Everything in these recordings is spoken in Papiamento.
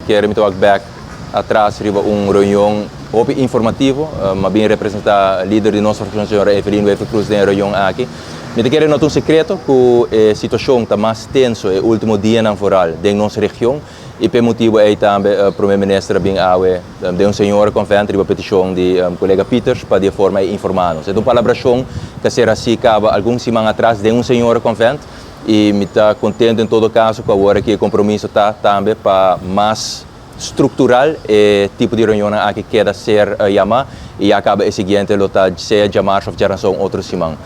kere mi ta wak bek atras riba un reunion hopi informativo. M'a bin representa lider di nos fraccion, señora Evelyn Wever-Croes, den e reunion aki. Mi ta kere no ta un secreto cu e situacion ta mas tenso e ultimo dianan, vooral den nos region, y p'e motibo ey tambe Prome Minister a bin awe den un seniorenconvent riba peticion di colega Pieters pa di forma ey informa nos. E ta un palabracion cu a ser haci caba algun siman atras den un seniorenconvent y mi ta contento en todo caso cu awor aki e compromiso ta tambe pa mas structural e tipo di reunion aki keda ser yama y ya caba e siguiente lo ta sea diamars of diaranson otro siman.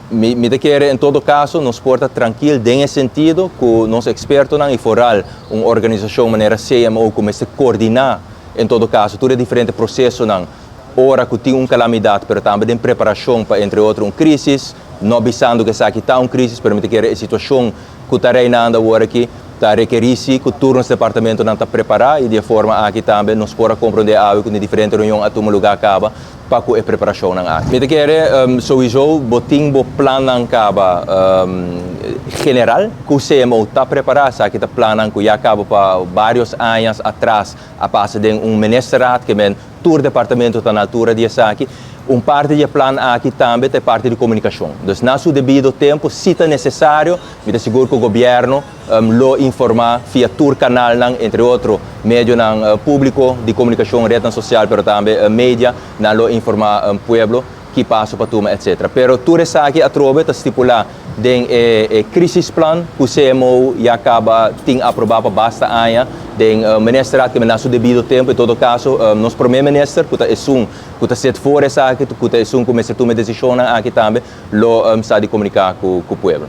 Mi ta kere en todo caso nos por ta trankil den e sentido cu nos expertonan y vooral un organisacion manera CMO cu mester coordina en todo caso tur e diferente procesonan ora cu tin un calamidad, pero tambe den preparacion pa, entre otro, un crisis, no bisando cu esaki ta un crisis, pero mi ta kere e situacion cu ta reinando awor aki ta rekeri si cu tur nos departamentonan ta prepara y di forma aki tambe nos por a comprende awe cu diferente reunion a tuma luga caba pa cu e preparacionnan aki. Mi ta kere sowieso bo tin bo plannan caba general cu CMO ta prepara, esaki ta plannan cu ya caba pa varios aña atras a pasa den un ministerraad, kiermen tur departamento ta na altura di esaki. Un parti di e plan aki tambe ta parti di comunicacion. Dus na su debido tempo, si ta necesario, mi ta sigur cu gobierno lo informa via tur canalnan, entre otro medionan publico di comunicacion, red social, pero tambe media, nan lo informa pueblo ki paso pa tuma, etc. Pero tur esaki atrobe ta stipula den e crisisplan cu CMO ya caba tin aproba pa basta aña den ministerraad, cu na su debido tempo, en todo caso, nos prome minister, cu ta esun cu ta zit voor esaki, cu ta esun cu mester tuma decision aki tambe, lo sa di comunica cu pueblo.